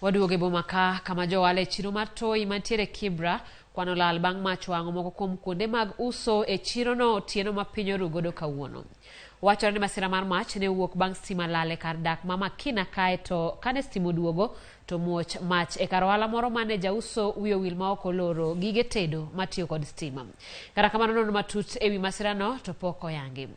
Waduogo e boma ka kama johala e chiro mar Toi mantiere Kibra kwano lal bang' mach wang'o moko kuom kuonde mag uso e chirono otieno ma piny oru godo kawuono. Wachore ni masira mar mach ne owuok bang' stima lal e kar dak ma Makina kae to kane stima oduogo to muoch mach e kar ohala moro mane jauso wiye owil ma ok oloro gige tedo matiyo kod stima. Kata kamano nonro matut ewi masirano to pok oyangi.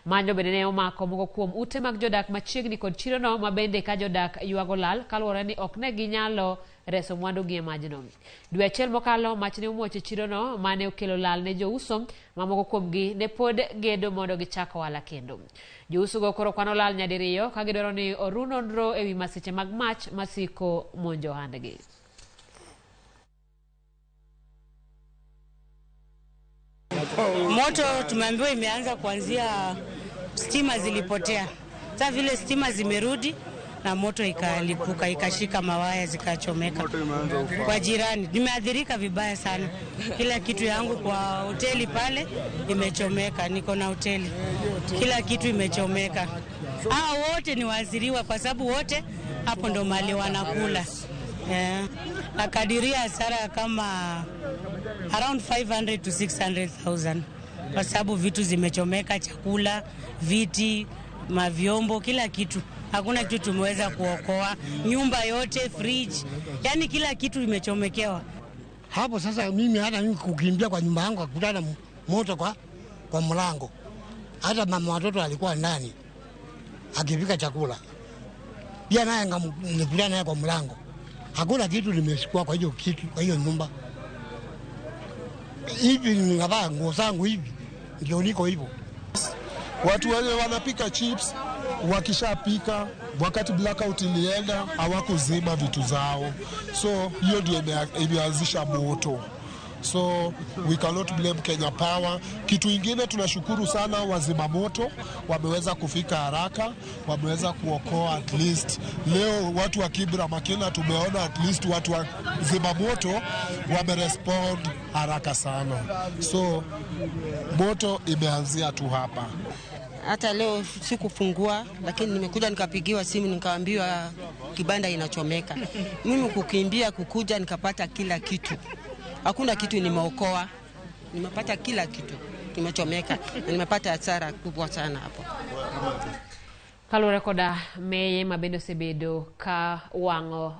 Majno bende ne omako moko kuom ute mag jodak machiegni kod chirono ma bende ka jodak ywago lal kaluwore ni ok ne ginyalo reso mwandugi e majno. Dwe achiel mokalo, mach ne omuoch e chirono mane okelo lal ne jouso ma moko kuomgi ne pod gedo mondo gichak ohala kendo. Jousogo koro kwano lal nyadiriyo ka gidwaro ni oru nonro ewi masiche mag mach masiko monjo ohandgi. Moto tumeambiwa imeanza kuanzia stima zilipotea. Sasa vile stima zimerudi na moto ikalipuka ikashika mawaya zikachomeka. Kwa jirani nimeathirika vibaya sana, kila kitu yangu kwa hoteli pale imechomeka. Niko na hoteli, kila kitu imechomeka. Hawa wote ni waathiriwa kwa sababu wote hapo ndo mali wanakula. Yeah. Nakadiria hasara kama around 500 to 600,000 kwa sababu vitu zimechomeka, chakula, viti, mavyombo, kila kitu. Hakuna kitu tumeweza kuokoa, nyumba yote, fridge, yani kila kitu imechomekewa. Hapo sasa mimi hata mimi kukimbia kwa nyumba yangu akutana moto kwa mlango. Hata mama watoto alikuwa ndani akipika chakula, pia naye nikutana naye kwa mlango. Hakuna kitu nimechukua kwa hiyo kitu, kwa hiyo nyumba. Hivi ninavaa nguo zangu hivi ndio niko hivyo. Watu wale wanapika chips wakishapika, wakati blackout ilienda hawakuzima vitu zao, so hiyo ndio imeanzisha moto. So we cannot blame Kenya Power. Kitu ingine tunashukuru sana wazima moto, wameweza kufika haraka, wameweza kuokoa at least. Leo watu wa Kibra Makina tumeona at least watu wa zima moto wamerespond haraka sana, so moto imeanzia tu hapa. Hata leo sikufungua, lakini nimekuja nikapigiwa simu nikaambiwa kibanda inachomeka. Mimi kukimbia kukuja nikapata kila kitu, hakuna kitu nimeokoa, nimepata kila kitu kimechomeka na nimepata hasara kubwa sana hapo. Kaluwore koda meye ma bende osebedo ka wang'o